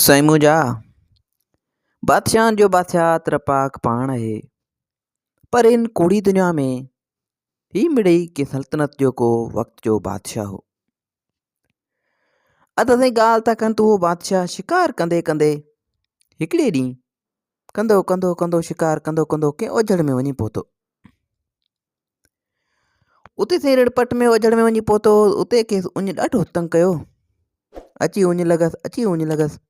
سائين منهنجا، بادشاهن جو بادشاهه ته پاڪ پاڻ آهي، پر ان ڪوڙي دنيا ۾ هي مڙئي ڪي سلطنت جو ڪو وقت جو بادشاهه هو. ادا سائين ڳالهه ٿا ڪن ته اهو بادشاهه شڪار ڪندي ڪندي هڪڙي ڏينهن ڪندو ڪندو ڪندو شڪار ڪندو ڪندو ڪنهن اوجهڙ ۾ وڃي پهتو. اتي سائين رڙپٽ ۾ اوجهڙ ۾ وڃي پهتو اتي کيس اڃ ڏاڍو تنگ ڪيو اچي اڃ لڳس اچي اڃ لڳس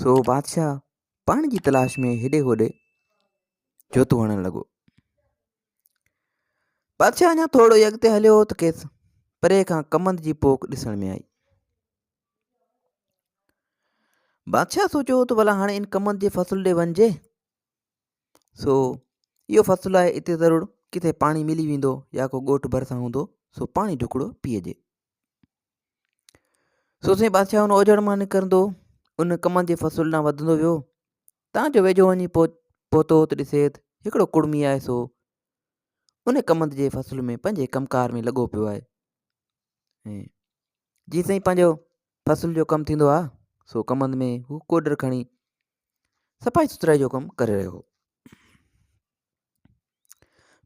سو بادشاهه پاڻي جي تلاش ۾ هيڏي هوڏي جوتو هڻڻ لڳو بادشاهه اڃا ٿورو ئي اڳتي هليو ته کيس پري کان ڪمند جي پوک ڏسڻ ۾ آئي بادشاهه سوچيو ته ڀلا هاڻي ان ڪمند جي فصل ڏي وڃجي سو اهو فصل آهي اتي ضرور ڪٿي پاڻي ملي ويندو يا ڪو ڳوٺ ڀرسان هوندو سو پاڻي ڍڪڙو پيئجي سو سائين بادشاهه ان اوجهڙ مان نڪرندو ان ڪمند جي فصل ڏانهن وڌندو ويو تان جو ويجهو وڃي پهتو ته ڏسي ته هڪڙو ڪڙمي آهي سو ان ڪمند جي فصل ۾ پنهنجي ڪم ڪار ۾ لڳو پيو آهي ۽ جي سائين پنهنجو فصل جو ڪم ٿيندو آهي سو ڪمند ۾ هو ڪوڏر کڻي صفائي سٿرائي جو ڪم ڪري رهيو هو.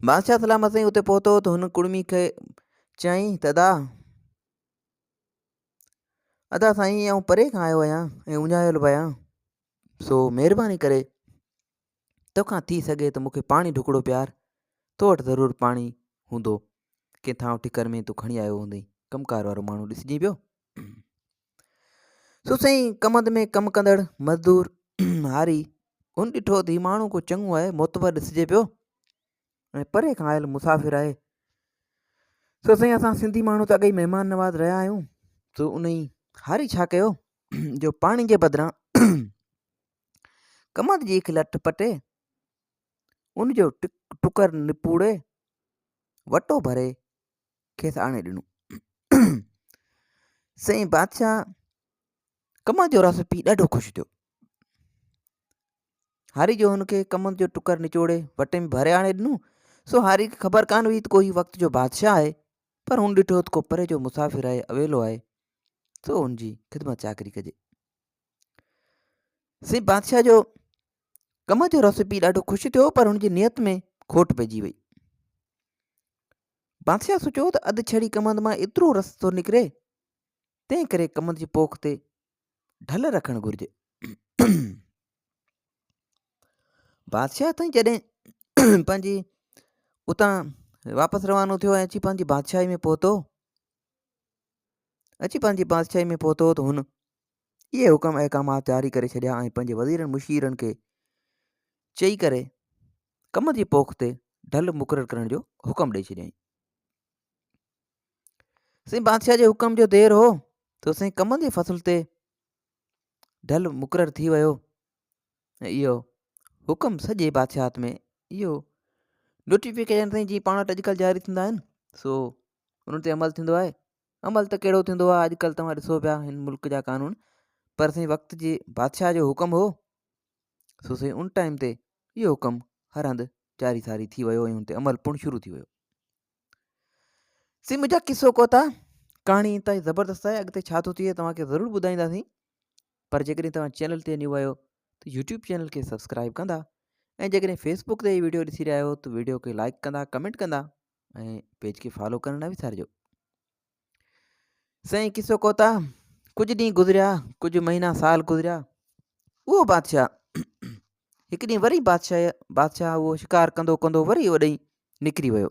بادشاهه سلامت سائين اتي پهتو ته هن ڪڙمي کي چيائين ته ادا ادا سائين آئون پري کان آيو آهيان ۽ اڃايل به آهيان سو مهرباني ڪري توکان ٿي سگهي ته مونکي پاڻي ڍڪڙو پيار تو وٽ ضرور پاڻي هوندو ڪنهن ٿانو ٺڪر ۾ تون کڻي آيو هوندين ڪم ڪار وارو ماڻهو ڏسجين پيو سو سائين ڪمند ۾ ڪم ڪندڙ مزدور هاري هن ڏٺو ته هي ماڻهو ڪو چڱو آهي معتبر ڏسجي پيو ۽ پري کان آيل مسافر آهي سو سائين اسان سنڌي ماڻهو ته اڳي ئي مهمان نواز رهيا آهيون سو ان هاري ڇا ڪيو جو پاڻي جي بدران ڪمند جي هڪ لٺ پٽي ان جو ٽڪر نپوڙي وٽو ڀري کيس آڻي ڏنو. سائين بادشاهه ڪمند جو رس پي ڏاڍو خوش ٿيو. هاري جو هن کي ڪمند جو ٽڪر نچوڙي وٽي ۾ ڀري آڻي ڏنو. سو هاري کي خبر ڪانه هئي ته ڪو هي وقت جو بادشاهه آهي، پر هن ڏٺو ته ڪو پري جو مسافر آهي، اويلو آهي، سو هن جي خدمت چاڪري ڪجي. سائين بادشاهه جو ڪمند جو رس پي ڏاڍو خوش ٿيو، پر هن جي نيت ۾ کوٽ پئجي وئي. بادشاهه سوچيو ته اڌ ڇڙي ڪمند مان ايترو رس ٿو نڪري، تنهن ڪري ڪمند جي پوک تي ڍل رکڻ گهرجي. بادشاهه تائين جڏهن پنهنجي اتان واپس روانو ٿيو ۽ اچي پنهنجي بادشاهي ۾ پهتو اچي پنهنجي بادشاهي ۾ پهتو ته هن اهي حڪم احڪامات جاري ڪري ڇڏيا ۽ پنهنجي وزيرن مشيرن کي چئي ڪري ڪم جي پوک تي ڍل مقرر ڪرڻ جو حڪم ڏئي ڇڏيائين. سائين بادشاهه جي حڪم جو دير هو ته سائين ڪم جي فصل تي ڍل مقرر ٿي ويو ۽ اهو حڪم سڄي بادشاهت ۾ اهو نوٽيفڪيشن سائين جي پاڻ وٽ اڄڪلهه جاري ٿيندا آهن سو انهن تي عمل ٿيندو آهي عمل ته ڪهڙو ٿيندو آهي اڄڪلهه توهان ڏسو پيا هن ملڪ جا قانون پر سائين وقت جي بادشاهه جو حڪم هو سو سائين ان ٽائيم تي اهو حڪم هر هنڌ جاري ساري ٿي ويو ۽ ان تي عمل پڻ شروع ٿي ويو. سي منهنجا قصو ڪوتا ڪهاڻي انتهائي زبردست آهي اڳتي ڇا ٿو ٿئي توهان کي ضرور ٻڌائينداسين پر جيڪڏهن توهان چينل تي نيو آهيو ته يوٽيوب چينل کي سبسڪرائب ڪندا ۽ جيڪڏهن فيسبوڪ تي هي ويڊيو ڏسي رهيا آهيو ته ويڊيو کي لائڪ ڪندا ڪمينٽ ڪندا ۽ پيج کي فالو ڪرڻ نه وسارجو سائين قصو ڪوتا ڪجهه ڏينهن گذريا ڪجهه مهينا سال گذريا اهو بادشاهه هڪ ڏينهن وري بادشاهه بادشاهه اهو شڪار ڪندو ڪندو وري اوڏي نڪري ويو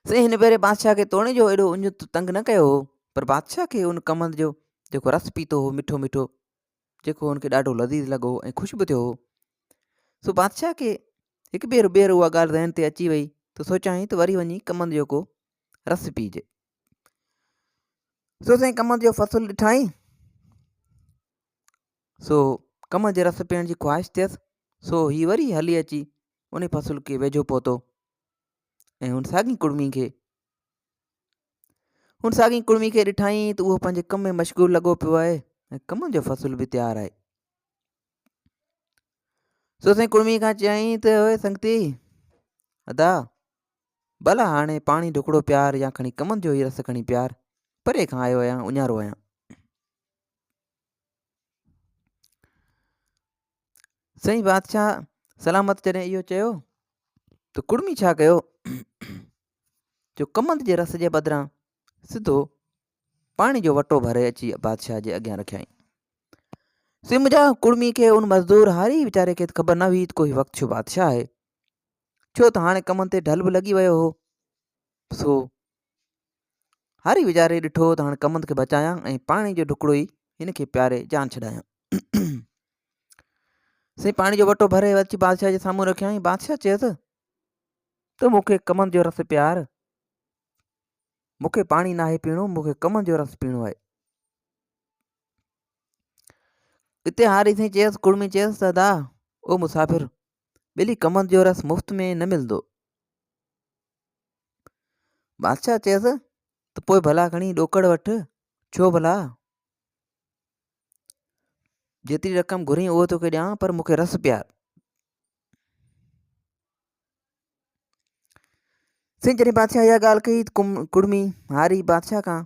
سائين هن ڀيري بادشاهه کي توڻي جو ايڏو اڃ تنگ نه ڪيو هو پر بادشاهه کي ان ڪمند جو جيڪو رس پيتو هو مٺو مٺو جيڪو هن کي ڏاڍو لذيذ لڳو ۽ خوش به ٿيو هو سو بادشاهه کي هڪ ڀيرو ٻيهر اها ڳالهه ذهن تي اچي وئي ته سوچيائين ته وري وڃي ڪمند جو ڪو رس پيئجي. سو سائين ڪمند جو فصل ڏٺائين سو ڪمند جي رس پيئڻ جي خواهش ٿيس سو هي وري هلي اچي ان فصل کي ويجهو پهتو ۽ هن ساڳي ڪڙمي کي هن ساڳي ڪڙمي کي ڏٺائين ته اهو پنهنجي ڪم ۾ مشغول لڳو پيو آهي ۽ ڪمند جو فصل به تيار آهي سو سائين ڪڙمي کان چيائين ته اوئي سنگتي ادا ڀلا هاڻي پاڻي ڍڪڙو پيار يا کڻي ڪمند جو ئي رس کڻي پيار پري کان آيو آهيان اڃارو آهيان. سائين بادشاهه سلامت جڏهن اهو چيو ته ڪڙمي ڇا ڪيو جو ڪمند جي رس جي بدران سڌو پاڻي جو وٽو ڀري اچي بادشاهه جي اڳيان رکيائين. سي منهنجا ڪڙمي کي ان مزدور هاري ويچاري کي خبر نه هئي ته ڪوئي وقت جو بادشاهه آهي ڇو ته هاڻي ڪمن تي ڍل به لڳي ويو هو سو هاري ويچاري ڏٺو ته هاڻي ڪمند کي بچايان ۽ پاڻي جو ڍڪڙو ئي هن کي پياري جان ڇڏايان سائين پاڻي جو وٽو ڀري اچي بادشاهه جي سامهون رکيائين بادشاهه چيس ته مون کي ڪمند جو رس پيار مون کي پاڻي ناهي پيئڻو، مون کي ڪمند جو رس پيئڻو آهي. اتي هاري سائين چيس، ڪڙمي چيس ته ادا، او مسافر، ٻيلي ڪمند جو رس مفت ۾ نه ملندو. بادشاهه چيس ته پوء ڀلا کڻي ڏوڪڙ وٺ، ڇو ڀلا؟ جيتري رقم گهرين اهو توکي ڏيان، پر مون کي رس پيار. سائين جڏهن بادشاهه اها ڳالهه ڪئي ته ڪڙمي هاري بادشاهه کان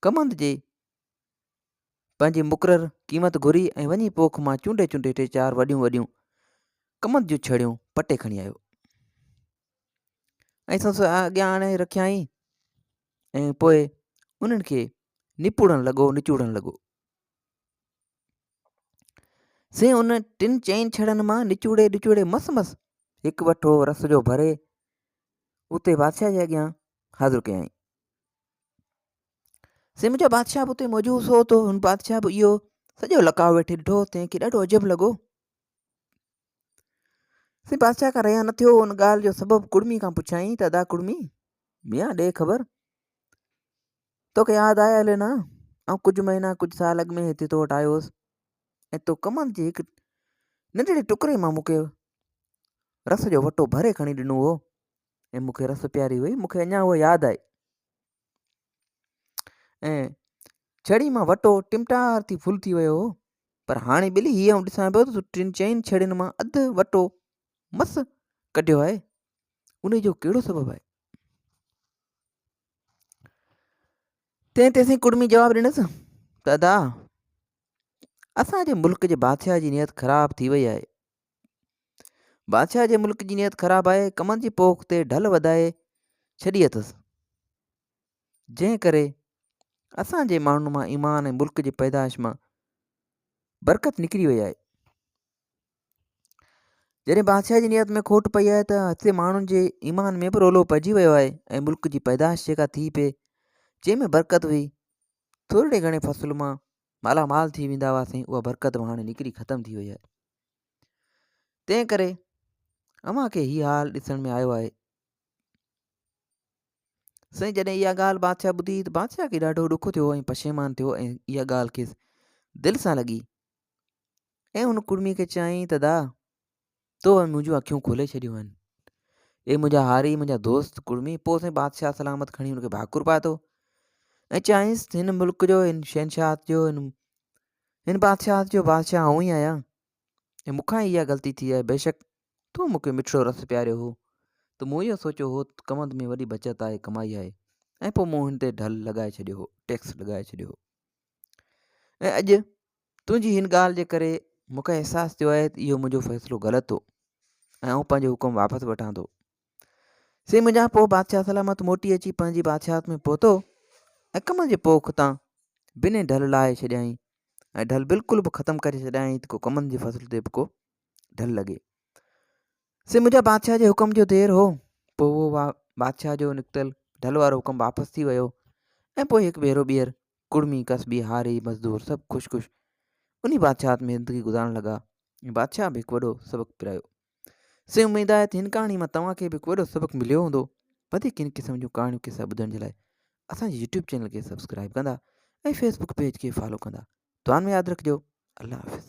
ڪمند جي پنهنجي مقرر قيمت گهري ۽ وڃي پوک مان چونڊي چونڊي ٽي چار وڏيون وڏيون ڪمند جون ڇڙيون پٽي کڻي آيو ۽ سس اڳيان آڻي رکيائين ۽ پوء انهن کي نپوڙڻ لڳو نچوڙڻ لڳو سي ان ٽن چئن ڇڙن مان نچوڙي نچوڙي مس مس هڪ وٺو رس جو ڀري اتي بادشاهه جي اڳيان حاضر ڪيائين. سي منهنجو بادشاهه به اتي موجود هو ته هن بادشاهه به اهو سڄو لقاء ويٺي ڏٺو تنهن کي ڏاڍو عجب لڳو. سي بادشاهه کان رهيا نه ٿيو ان ڳالهه جو سبب ڪڙمي کان پڇيائين ته ادا ڪڙمي ميان ڏي خبر توکي ياد آهي الي نه، آئون ڪجهه مهينا ڪجهه سال اڳ ۾ هتي تو وٽ آيو هوس ۽ تو ڪمند جي هڪ ننڍڙي ٽڪري مان مون کي رس جو وٽو ڀري کڻي ڏنو هو ۽ مون کي رس پياري هئي، مون کي اڃا اهو ياد آهي. ۽ ڇڙي مان وٽو ٽمٽار ٿي ڦل ٿي ويو هو، پر هاڻي ٻلي هي آئون ڏسان پيو ته تو ٽن چئن ڇڙين مان اڌ وٽو مس ڪڍيو آهي، انهي جو ڪهڙو سبب آهي؟ تنهن تي سائين ڪڙمي جواب ڏنس ته ادا اسان جي ملڪ جي بادشاهه جي نيت خراب ٿي وئي آهي بادشاهه جي ملڪ جي نيت خراب آهي ڪمند جي پوک تي ڍل وڌائي ڇڏي اٿس جنهن ڪري اسان جي ماڻهن مان ايمان ۽ ملڪ جي پيدائش مان برڪت نڪري وئي آهي جڏهن بادشاهه جي نيت ۾ کوٽ پئي آهي ته هتي ماڻهن جي ايمان ۾ به رولو پئجي ويو آهي ۽ ملڪ جي پيدائش جيڪا ٿي پئي جنهن ۾ برڪت هئي ٿورڙي گهڻي فصل مان مالا مال ٿي ويندا هئاسين اها برڪت به هاڻي نڪري ختم ٿي وئي آهي تنهن ڪري اوهان کي هي حال ڏسڻ ۾ آيو آهي سائين جڏهن اها ڳالهه بادشاهه ٻڌي ته بادشاهه کي ڏاڍو ڏک ٿيو ۽ پشيمان ٿيو ۽ اها ڳالهه کيس دل سان لڳي ۽ هن ڪڙمي کي چيائين ته دا، تو منهنجون اکيون کولي ڇڏيون آهن. اي منهنجا هاري، منهنجا دوست ڪڙمي، پوء سائين بادشاهه سلامت کڻي هن کي ڀاڪر پاتو ۽ چيائينس ته هن ملڪ جو، هن شهنشاهت جو، هن هن بادشاهت جو بادشاهه آئون ئي آهيان ۽ مون کان ئي اها غلطي ٿي آهي. بيشڪ تو مون کي مٺڙو رس پياريو هو ته مون اهو سوچيو هو ته ڪمند ۾ وڏي بچت آهي، ڪمائي آهي ۽ پوء مون هن تي ڍل لڳائي ڇڏيو هو، ٽيڪس لڳائي ڇڏيو هو ۽ اڄ تنهنجي هن ڳالهه جي ڪري مون کي احساس ٿيو آهي ته اهو منهنجو فيصلو غلط هو ۽ آئون پنهنجو حڪم واپس وٺان ٿو. سي منهنجا پوء بادشاهه سلامت موٽي اچي پنهنجي بادشاهت ۾ پهتو ۽ ڪم جي پوک تان بنهه ڍل لاهي ڇڏيائين ۽ ڍل بلڪل به ختم ڪري ڇڏيائين ته ڪو ڪمند جي فصل تي به ڪو ڍل لڳي. سي منهنجا بادشاهه جي حڪم جو دير هو پوء اهو بادشاهه جو نڪتل ڍل وارو حڪم واپس ٿي ويو ۽ پوء هڪ ڀيرو ٻيهر ڪڙمي، ڪسبي، هاري، مزدور سڀ خوش خوش انهي بادشاهت ۾ زندگي گذارڻ لڳا ۽ بادشاهه به هڪ وڏو سبق پرايو. سي اميد آهي ته هن ڪهاڻي مان توهان کي به هڪ وڏو سبق مليو هوندو. وڌيڪ هن قسم جون ڪهاڻيون قصا ٻڌڻ جي لاء اسان جي يوٽيوب چينل کي سبسڪرائب ڪندا ۽ فيسبوڪ پيج کي فالو ڪندا. دعائن ۾ ياد رکجو. الله حافظ.